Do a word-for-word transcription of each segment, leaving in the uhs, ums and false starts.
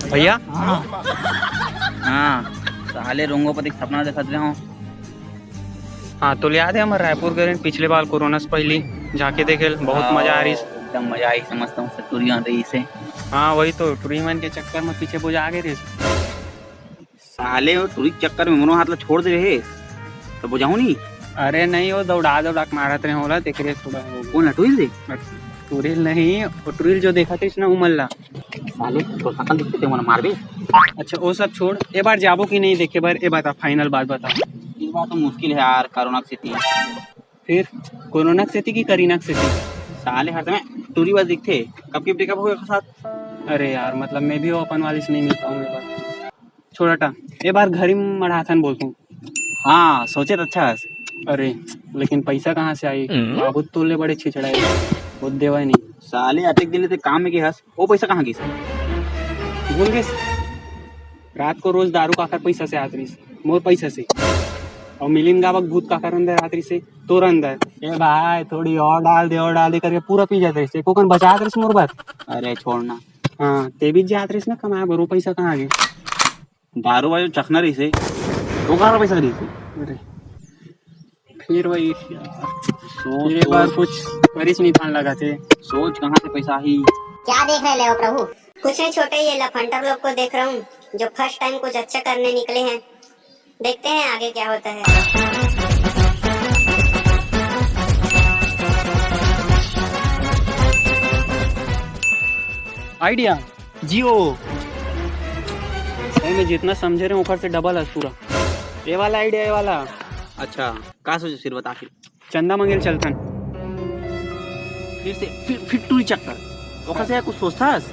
भैया। हाँ। हाँ, साले रोंगोपति के सपना देखत रहे हो। हाँ, तो ले आते हमर रायपुर गए रहेन पिछले बार कोरोना से पहली, जाके देखे ल, बहुत मजा आ रही। एकदम मजा आई, समझता हूँ, टूरी मन रही से। हाँ, वही तो, टूरी मन के चक्कर में पीछे बुझा गए रहे। साले वो टूरी के चक्कर में मोरो हाथ ला छोड़ दे रहे, तो बुझाऊ नहीं। अरे नहीं, वो दौड़ा दौड़ा के मारत रहे होला, तेकरे थोड़ा हो गया। कौन ला, टूरी दे? टूरी नहीं, वो टूरी जो देखा था इसने उमर ला। साले तो सकल दिखते थे, वो मारबे। अच्छा, वो सब छोड़, ए बार जाबो कि नहीं देखे बर, ए बता, फाइनल बात बता। इस बार तो मुश्किल है यार, कोरोना के सेती। फिर कोरोना के सेती कि करीना के सेती? साले हर समय टूरी बस दिखते, कब की ब्रेकअप हो गया साथ। अरे यार, मतलब मैं भी वो अपन वाली से नहीं मिल पाऊंगा ए बार। छोड़ हटा, ए बार घर ही मढ़ाथन बोलता हूँ। हाँ, सोचे तो अच्छा हस। अरे, लेकिन पैसा कहाँ से आई? हम्म। बाबू तो ले बड़े छिछड़ा है, वो देवा ही नहीं। साले अतेक दिन ले ते काम में के हस, वो पैसा कहाँ गिस? भूल गए? रात को रोज दारू काकर पैसा से आत रहिस, मोर पैसा से। और मिलिन गावक भूत काकर अंदर आत रहिस, तोर अंदर। ए भाई, थोड़ी और डाल दे, और डाल दे करके पूरा पी जात रहिस, एको कन बचात रहिस मोर बर। अरे छोड़ ना। हाँ, ते भी जात रहिस ना कमाए बर, वो पैसा कहाँ गए? दारू वारू चखना रहिस, वो कहाँ पैसा रहिस? अरे, फिर वही यार। सोच, फिर एक बार सोच। कुछ करिस नहीं थान लगा थे। सोच कहाँ से पैसा ही। क्या देख रहे हो प्रभु? कुछ नहीं छोटे, ये लफंटर लोग को देख रहा हूँ, जो फर्स्ट टाइम कुछ अच्छा करने निकले हैं। देखते हैं आगे क्या होता है। आइडिया। जियो। सही में जितना समझे रहे ओकर से डबल है पूरा। ये वाला आइडिया, ये वाला। अच्छा, का सोचे फिर बता फिर। चंदा मांगेल चलथन। फिर से, फिर, फिर टूरी चक्कर। ओकर से कुछ सोचथस?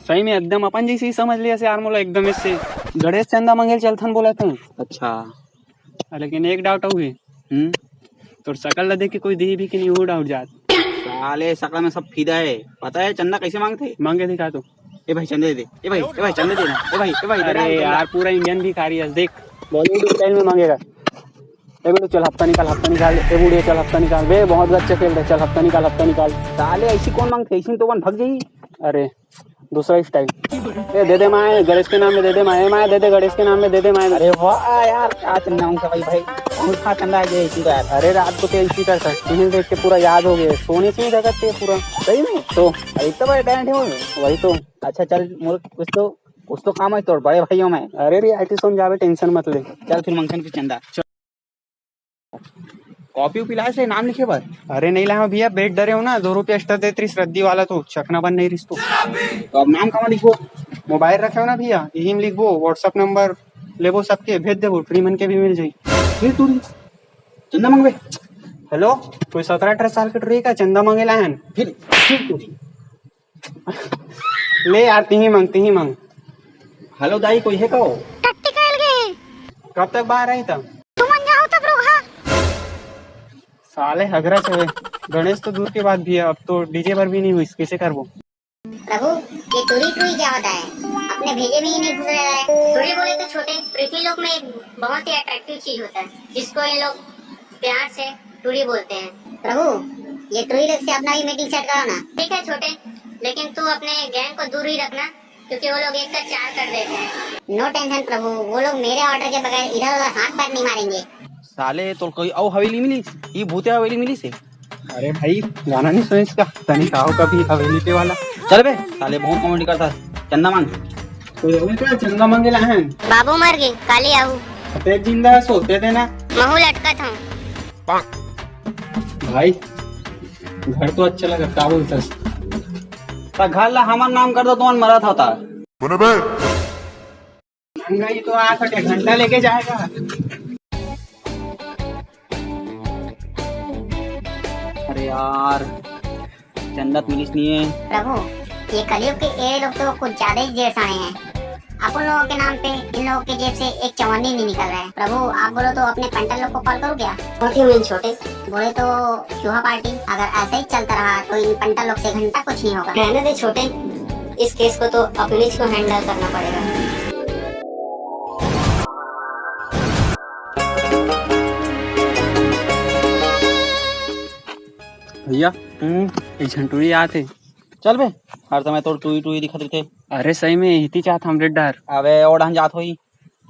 सही में एकदम अपन जैसे ही समझ लिया से यार, मोला एकदम इससे गणेश चंदा मांगेल चलथन बोला था। अच्छा। लेकिन एक डाउट अउ हे। हम्म। तोर शकल ला देख के कोई दिही भी कि नहीं, वो डाउट जात। साले शकल में सब फीदा है। पता है चंदा कैसे मांगते? मांगे दिखा तो। ए भाई चंदा दे दे। ए भाई, ए भाई चंदा दे ना। ए भाई, ए भाई, दे ना, अरे दे ना। यार, पूरा इंडियन भिखारी है। देख, बॉलीवुड स्टाइल में मांगेगा। ए बेटू, चल हफ्ता निकाल, हफ्ता निकाल। ए बूढ़े, चल हफ्ता निकाल। बे, बहुत गच्चे खेल रहे, चल हफ्ता निकाल, हफ्ता निकाल। साले ऐसी कौन मांगते? ऐसी तो वन भाग जाई। अरे, दूसरा स्टाइल। ए, दे दे माए, गणेश के नाम में दे दे माए, ए माए, दे दे गणेश के नाम में, दे दे माए। अरे वाह यार, क्या चंदा मांगता भाई, भाई। बहुत खा चंदा आ गया इसी बार। अरे, रात को तो इसी तरह था, तुम्हें देख के पूरा याद हो गया, सोने से ही जगत थे पूरा। सही में? तो अरे, इतना बड़ा टैलेंट है वो। वही तो। अच्छा, चल, मोर कुछ तो, कुछ तो काम है तोर बड़े भाइयों में। अरे, रियलिटी शो में जावे, टेंशन मत ले। चल, फिर मांगथन फिर चंदा। कॉपी उपी लाए से नाम लिखे बर? अरे नहीं लाए हो भैया, बेच डरे हो ना, दो रुपया एक्स्ट्रा देत रहिस रद्दी वाला तो, चखना बंद नहीं रहिस तो। तो अब नाम कहाँ लिखो? मोबाइल रखे हो ना भैया, यही में लिखबो, WhatsApp नंबर लेबो सबके, भेज देबो, टूरी मन के भी मिल जाई। फिर टूरी चंदा मांगबे? हेलो, कोई सत्रह अठारह साल के टूरी का चंदा मांगे लाए हन? फिर, फिर टूरी। ले यार, तिही मांग, तिही मांग। हेलो दाई, कोई है का हो? टट्टी कइल गे। कब तक बाहर आई तब? तुमन जाओ तब रोगहा। साले हगरा से। गणेश तो दूर के बात भैया, अब तो डीजे बर भी नहीं हुई, कैसे करबो? प्रभु, ये टूरी टूरी क्या होता है? अपने भेजे में ही नहीं घुस रहा है। टूरी बोले तो छोटे, पृथ्वी लोक में एक बहुत ही अट्रैक्टिव चीज होता है, जिसको इन लोग प्यार से टूरी बोलते हैं। प्रभु, ये टूरी लोग से अपना भी मीटिंग सेट करो ना। ठीक है छोटे, लेकिन तू अपने गैंग को दूर ही रखना, क्योंकि वो लोग एक का चार कर देते हैं। नो टेंशन प्रभु, वो लोग मेरे ऑर्डर के बगैर इधर उधर हाथ पैर नहीं मारेंगे। साले, तोर कोई अउ हवेली मिली? ये भूते हवेली मिली से? अरे भाई, गाना नहीं सुने इसका? तनी का हो कभी हवेली पे वाला। चल बे, साले बहुत कॉमेडी करता है। चंदा मांग। कोई अउ का चंदा मांगे ला है? बाबू मर गए, काली आहू। अबे जिंदा है, सोते थे ना। महू लटकत हूँ। भाई, घर तो अच्छा लगा, का बोलता है? ता घर ला हमर नाम कर दो, तुमन मरत होता। सुने बे। महंगाई तो आ सके, घंटा लेके जाएगा। अरे यार, चंदा पुलिस नहीं है। प्रभु, ये कलयुग के ये लोग तो कुछ ज्यादा ही जेठ साने हैं। अपन लोगों के नाम पे इन लोगों के जेब से एक चवन्नी नहीं निकल रहा है। प्रभु, आप बोलो तो अपने पंटर लोग को कॉल करूँ क्या? बहुत ही हुए छोटे। बोले तो चूहा पार्टी, अगर ऐसा ही चलता रहा तो इन पंटर लोग से घंटा कुछ नहीं होगा। रहने दे छोटे, इस केस को तो अपने को हैंडल करना पड़ेगा। भैया, हम्म? एक झन टूरी आत हे। चल बे, हर समय तोर टुई टुई दिखत रहिथे। अरे सही में इही चाहत हंव रे डहर। अबे ओ डहन जात होही।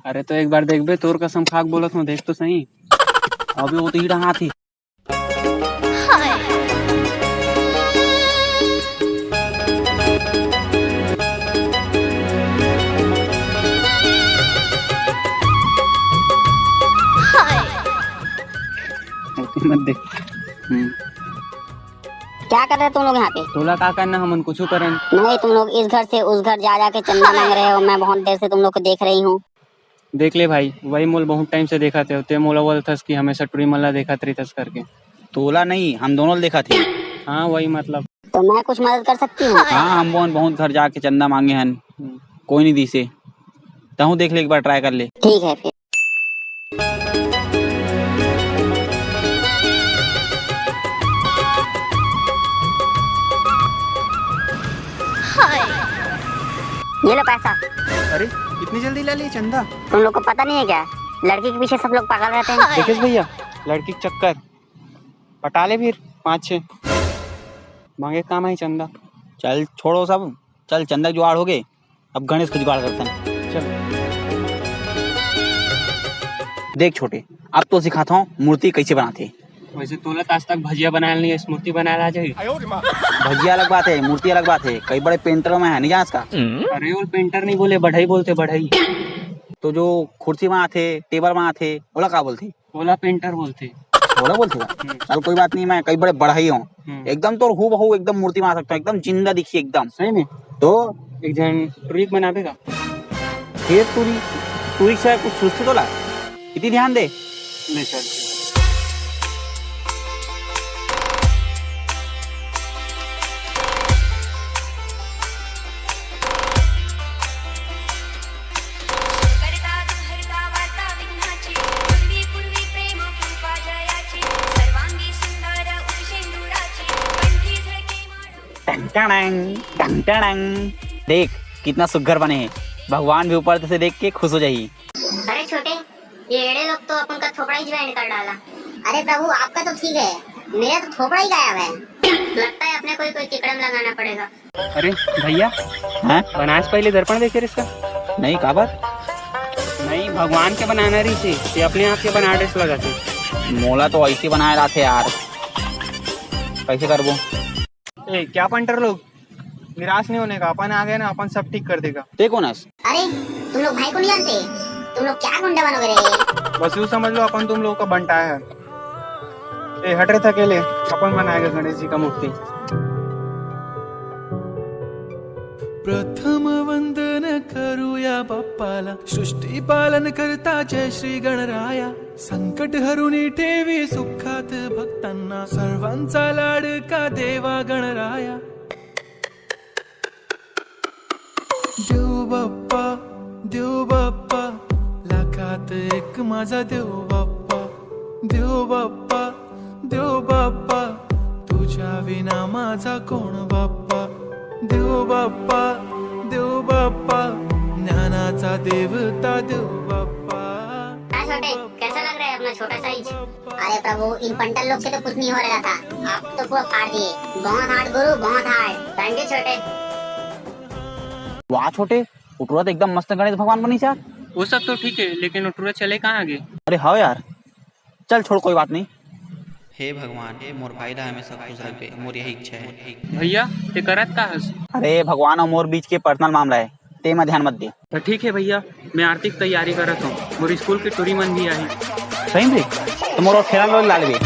अरे तो एक बार देखबे, तोर कसम खा के बोलत हंव, देख तो सही। अबे ओ तो इही डहन आत हे। मत देख। हम्म। क्या कर रहे तुम लोग यहाँ पे? तोला का करना, हमन कुछू करन। नहीं, तुम लोग इस घर से उस घर जा जा के चंदा मांग रहे हो। मैं बहुत देर से तुम लोग को देख रही हूँ। देख ले भाई, वही मोला बहुत टाइम से देखत हे, ते मोला बोलथस कि हमेशा टुरी मन ला देखत रहिथस करके। तोला नहीं, हम दोनों ला देखत हे। हाँ, वही मतलब। तो मैं कुछ मदद कर सकती हूँ? हाँ, हम बहुत, बहुत घर जाके चंदा मांगे हन, हम्म। कोई नहीं दिसे। तहूँ देख ले, एक बार ट्राई कर ले। ठीक है फिर। ये लो पैसा। अरे, इतनी जल्दी ला ली चंदा? तुम लोग को पता नहीं है क्या, लड़की के पीछे सब लोग पागल रहते हैं। देखेस भैया, लड़की के चक्कर। पटा ले फिर पाँच छः। मांगे काम है चंदा। चल छोड़ो सब, चल चंदा के जुगाड़ हो गे, अब गणेश के जुगाड़ करथन। चल। देख छोटे, अब तो सिखात हंव मूर्ति कैसे बनाथे। वैसे तोला तो आज तक भजिया बनाए नहीं, मूर्ति बनाए ला जाही। भजिया अलग बात है, मूर्ति अलग बात है, कई बड़े पेंटर में है, नहीं जानस का? अरे वो पेंटर नहीं बोले, बढ़ई बोलथे, बढ़ई। तो जो कुर्सी बनाथे, टेबल बनाथे, ओला का बोलथे? ओला पेंटर बोलथे। ओला बोलथे का? हम्म। चल कोई बात नहीं, मैं कई बड़े बढ़ई हंव। हम्म। एकदम तोर हूबहू एकदम मूर्ति बना सकत हंव, एकदम जिंदा दिखी एकदम। सही में? तो एक झन टुरी बनाबे का? फिर टुरी, टुरी से कुछ सोचथे तोला? इतनी ध्यान दे। ले चल। टंग टंग, टंग टंग। देख, कितना सुग्घर बने हे। भगवान भी ऊपर से देख के खुश हो जाही। अरे छोटे, ये एड़े लोग तो अपन का थोपड़ा ही ज्वाइन कर डाला। अरे प्रभु, आपका तो ठीक है, मेरा तो थोपड़ा ही गायब है। लगता है अपने को ही कोई तिकड़म लगाना पड़ेगा। अरे भैया, हैं? बनाए से पहले दर्पण देखे रहिस का? नहीं, काबर? नहीं, भगवान के बनाना रहिस हे, ये अपने आप के बना देस लगथे। मोला तो ऐसे बनाए लाथे यार, कैसे करबो? ए, क्या पंटर लोग, निराश नहीं होने का, अपन आ गए ना, अपन सब ठीक कर देगा। ते कोन हस? अरे, तुम लोग भाई को नहीं जानते? तुम लोग क्या गुंडा बनोगे रे? बस यूं समझ लो, अपन तुम लोगों का बंटा है। ए, हट रे थकेले, अपन बनाएगा गणेश जी का मूर्ति। प्रथम वंदन करूया बाप्पाला, सृष्टी पालन करता जय श्री गणराया। संकट हरू ठेवी सुखात भक्तांना, सर्वांचा लाडका देवा गणराया। देव बाप्पा, देव बाप्पा, लाखात एक माझा देव बाप्पा, देव बाप्पा, देव बाप्पा, तुझ्या विना माझा कोण बाप्पा? देव बाप्पा, देव बाप्पा, ज्ञानाचा देवता देव बाप्पा. काय छोटे, कैसा लग रहा है अपना छोटा साइज? अरे प्रभु, इन पंटल लोग से तो कुछ नहीं हो रहा था, आप तो पूरा फाड़ दिए. बहुत हार्ड गुरु, बहुत हार्ड. थैंक यू छोटे. वाह छोटे, उटुरा तो एकदम मस्त गणेश भगवान बनी यार. वो सब तो ठीक है, लेकिन उटुरा चले कहाँ आगे? अरे हाँ यार, चल छोड़, कोई बात नहीं. हे भगवान, हे मोर भाई ला हमेशा खुश रखबे, मोर यही इच्छा है. भैया, ते करत का हस? अरे भगवान और मोर बीच के पर्सनल मामला है, ते में ध्यान मत दे. तो ठीक है भैया, मैं आरती की तैयारी करत हूँ, मोर स्कूल के टुरी मन भी आही. सही में? तो मोर और खेला लो ला लेबे.